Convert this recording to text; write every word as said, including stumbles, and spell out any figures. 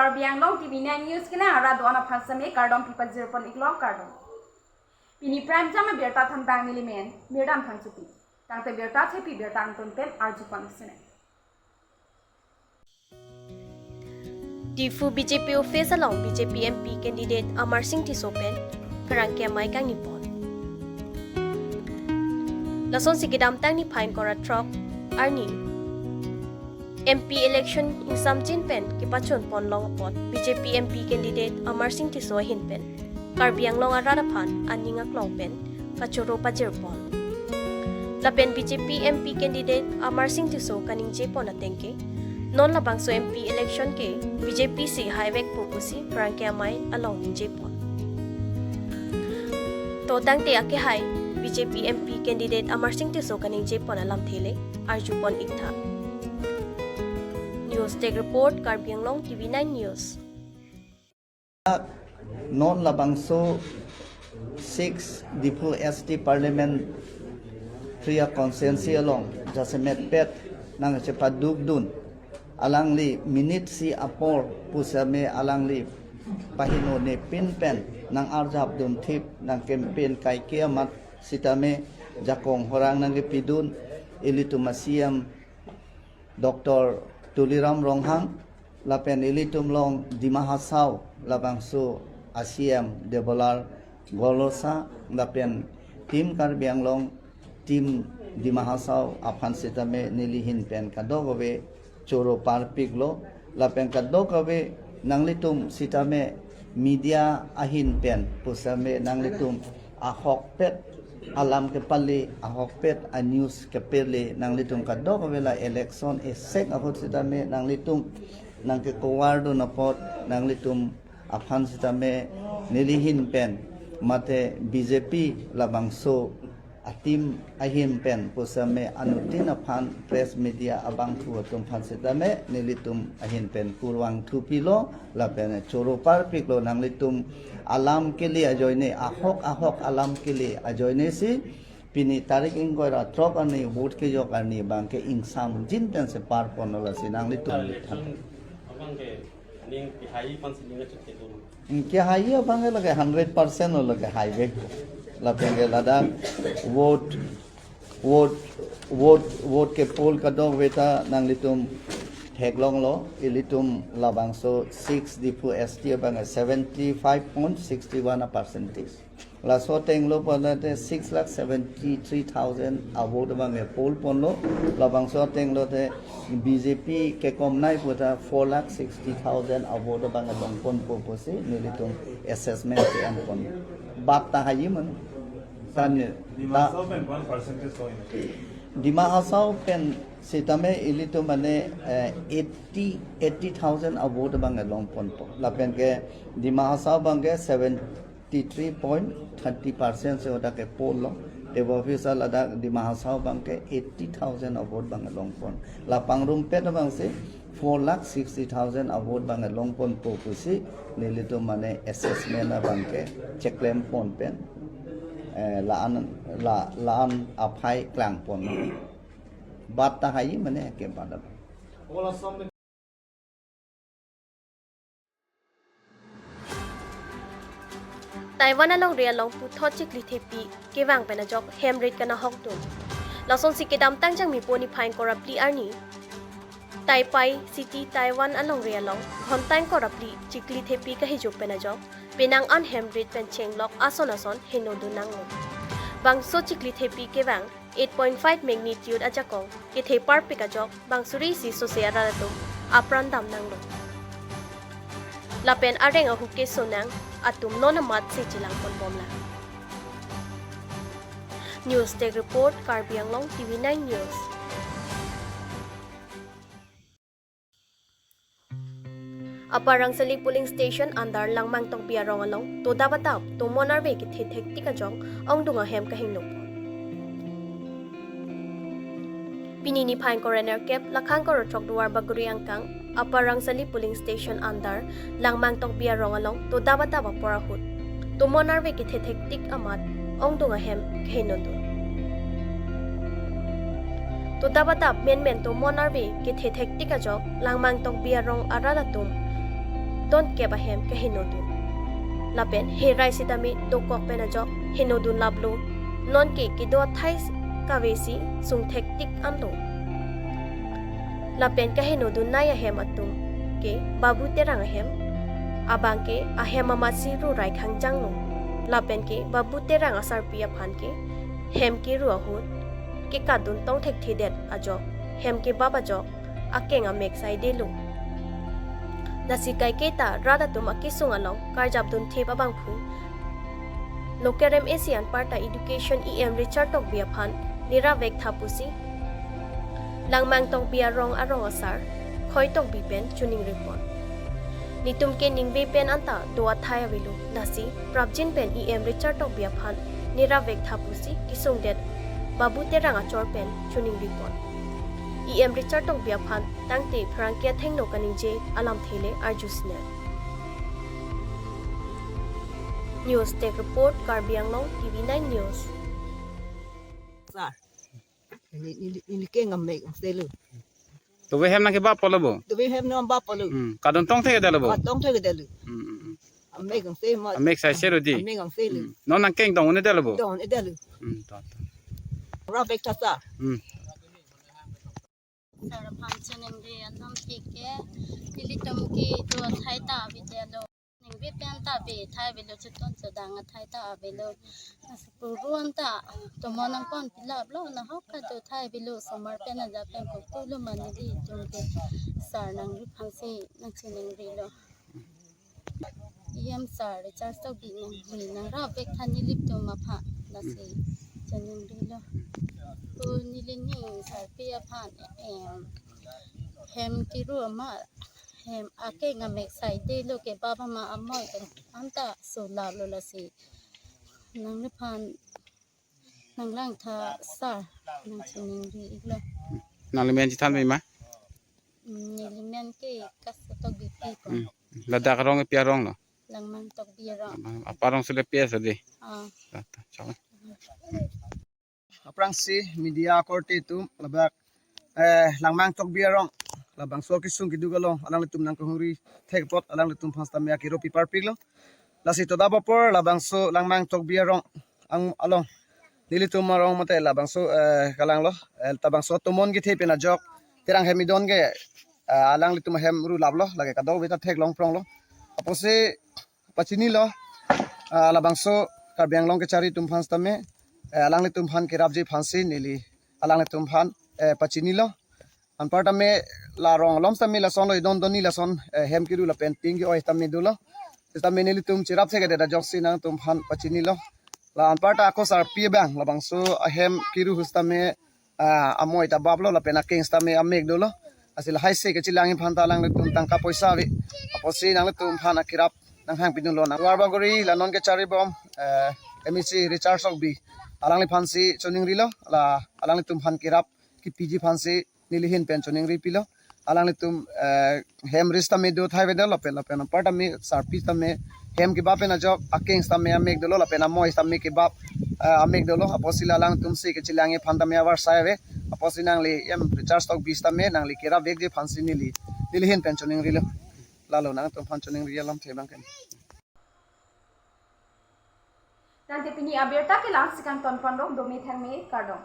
Karbi Anglong T V nine News kenang arat do-an aphan sitame kardom pipajir pon iklo, kardom. Pini prime time abirta thanbang neli men Mirdan Phangchopi. Tangte birta thepi birta angton pen arju pon iksinang. Diphu B J P office along B J P M P candidate Amar Singh Tisso pen pherangke amei kangni pon. Lasonsi kedamtang niphai ingkoi ra throk arni M P election ingsamjin pen kepachun pon long apot B J P M P candidate Amar Singh Tisso ahin pen Karbi Anglong arat aphan aning aklong pen kachoro pajir pon. Lapen B J P M P candidate Amar Singh Tisso kaningje pon ateng ke, non labangso M P election ke B J P si haivekpo pusi pherangke amei along ningje pon. To tangte akehai B J P M P candidate Amar Singh Tisso kaningje pon alamthe le arju pon iktha. News Desk Report, Karbi Anglong T V nine News. Non labangso six Diphu S T Parliamentary Constituency along jasemet pet nangchepadukdun, alangli minute isi apor pusitame alangli paheno nepin pen nang-arjapdun thip, nang campaign kaike amat sitame jakong horang nangkepidun ilitum a-C M Doctor Tuliram Ronghang, lapen ilitum along Dima Hasao labangso a-C M Debolal Gorlosa, lapen Team Karbi Anglong, Team Dima Hasao aphan sitame neli ahin pen kadokave choro parpiklo, lapen kadokave nanglitum sitame media ahin pen pusitame nanglitum ahokpet alam kepale, ahokpet a-news kepale, nanglitum kadokave la election esek ahut sitame nanglitum nangkekovardun apot nanglitum aphan sitame neli ahin pen mate B J P labangso a-team ahin pen pusitame anuttin aphan press media abangphu atum aphan sitame nelitum ahin pen kurvangthu pilo lapen choro parpiklo, nanglitum alam kele ajoine, ahok ahok alam kele ajoine si pini tarik ingkoi ra throk arni vote kejok arni abangke ingsamjin pensi parpon, lasi nanglitum. Election abangke ning kehai aphansi ning achut kedun. Kehai abangke lake hundred percent lo, lake haivek. Lapen ke ladak vote, vote, vote, vote ke-poll kadokave ta nanglitum theklonglo, ilitum labangso six Diphu S T abangke seventy-five point six one a percentage. Laso atenglo pulote six lakh seventy-three thousand a-vote abangke poll ponlo. Labangso atenglo te B J P kekomnei pu ta four lakh sixty thousand a-vote abangke longponpo pusi nelitum assessment ke-en pon. Bat ta haji mane. Tan Dima ta Hasao pen one percentage ko ini. Dima Hasao pen sitame ilitum mane, eh, eighty, eighty thousand a-vote abangke longponpo. Lapen ke Dima Hasao abangke seven three point thirty percent si hadak ke-poll lo. Tebo office ladak Dima Hasao abangke eighty thousand a-vote abangke longpon. La pangrumpet abangsi four lakh sixty thousand a-vote abangke longponpo pusi nelitum mane assessment abangke cheklem pon pen, eh, la-an, la, la-an aphai klangpon. Bat ta haji mane ke bat. Taiwan alongri along puthot chikli thepi kevang pen ajok hem rit kanahokdun. Lasonsi kedamtang Jangmipo niphai ingkoi ra phli arni Taipei City, Taiwan alongri along ghonta ingkoi ra phli chikli thepi kahijok pen ajok penang an hem rit pen chenglok ason ason henodun nanglo. Bangso chikli thepi kevang eight point five magnitude ajakong kethe parpik ajok bang suri isi sose arat atum apran dam nanglo. Lapen areng ahu kesonang atum non amatsi chelang ponbomlang. News Desk Report, Karbi Anglong T V nine News. Upper Rangsali Polling Station under Langmang Tokbi arong along todap adap tomon arve kethe thektik ajok ongdung ahem kahingno pon. Pini niphai ingkoi ra nerkep, lakhang ingkoi ra throk Duarbagori angkang Upper Rangsali Polling Station under Langmang Tokbi arong along todap adap apor ahut tomon arve kethe thektik amat ongdung ahem kahinodun. Todap adap menmen tomon arve kethe thektik ajok Langmang Tokbi arong arat atum ton kep ahem kehenodun. Lapen herai sitame dokok pen ajok henodun laplo. Nonke kedo athai kave si sungthek tik anlo. Lapen kehenodun nai ahem atum ke Babu Terang ahem. Abang ke ahem amatsi rurai khangjanglo. Lapen ke Babu Terang asarpi aphan ke hem keru ahut kekatdun tongthekthedet ajok hem kebap ajok akeng amek saidelo. Lasi kaiketa rat atum akesung along karjapdun thip abangphu local M A C anparta Education E M Richard Tokbi aphan nira vektha pusi Langmang Tokbi arong arong asar Khoi Tokbi pen choningripon. Netum ke ningve pen anta do athai avelo, lasi prapjin pen E M Richard Tokbi aphan nira vektha pusi kesungdet Babu Terang achor pen choningripon. E M Richard Tokbi aphan tangte pherangke athengno kaningje alamthe le arjusner. News Desk Report, Karbi Anglong T V nine News. Sir, ini, ini, ini ke ngamek ang selu. Tuwe hem nangkebap polo bo? Tuwe hem nang bap polo. Hmm. Kadon tongthekdetlo bo? Kadon tongthekdetlo. Hmm, hmm, hmm. Amek ang se ma. Amek saisero di? Amek ang selu. Hmm. Non nangkeng dong un'edetlo bo? Dong un'edetlo. Hmm, to, to. Ra vektha sir. Hmm. Sir aphan chiningri alamthe ke, nelitum kedo athai ta avedetlo. Ningve pen ta ave athai avelo, chetong chedang athai ta avelo. Nasi puru anta tomon nangpon pilaplo, nahok kedo athai avelo, somar pen ajat pen koktulo mane nelitum ke sir nangli aphansi nangchiningrilo. E M sir Richard Tokbi nangli nangra vektha nelitum aphan, lasi chiningrilo. Ko neli ning sarpi aphan, em, hem keru ama, hem akeng amek saidelo, kebap ama amoi pen anta solaplo, lasi nangliphan nanglangtha sir, nangchiningri iklo. Nangli men chethan ma? Hmm, neli men ke Kaso Tokbipi ko. Hmm. Ladak arong ke pi arong lo? Langmang Tokbi arong. Apa arong sule pi asa di? Ah. Tata, chong. Aphrangsi media korte atum labak, eh, Langmang Tokbi arong, labangso kesung keduk along alanglitum nangkehumri thek apot alanglitum aphan sitame akero piparpiklo. Lasi to adap apor labangso Langmang Tokbi arong ang along nelitum arong mate labangso, eh, kalanglo, eh, labangso tomon kethe pen ajok Terang hem idon ke, eh, alanglitum ahem ru laplo, lake kadokave ta theklong pronglo. Apotsi pachinilo, ah, labangso Karbi Anglong kechari atum aphan sitame, eh, alanglitum aphan kerapji aphansi neli alanglitum aphan, eh, pachinilo. Anparta me la arong along sitame lasonlo, idon donni lason, eh, hem keru lapen ting ke-oi sitame dolo. Sitame nelitum cherap thekthedet ajoksi nangtum aphan pachinilo. La anparta ako sarpi abang labangso ahem keru ahut sitame, ah, amoi ta baplo lapen akeng sitame amek dolo. Lasi lahai se kechelangji aphan ta alanglitum tangka poisa ave. Apotsi nanglitum aphan akerap nanghang pidunlo nang. Warbagori la non kechari bom, eh, M A C Richard Tokbi alangliphansi chiningrilo, la alanglitum aphan kerap kepiji aphansi neli ahin pen chiningripilo. Alanglitum, eh, hem ri sitame do athai avedetlo lapen, lapen anparta me sarpi sitame hem kebap pen ajok akeng sitame amek dolo lapen amoi sitame kebap, eh, amek dolo. Apotsi la alanglitumsi kechelangji aphan tame avarsai ave. Apotsi nangli E M Richard Tokbi sitame nangli kerap vekji aphansi neli, neli ahin pen chiningrilo. Lalo nangtum aphan chiningri alamthe abang ke. Tangte pini abirta ke la-ansi kangtonponlo, dome thangme kardom.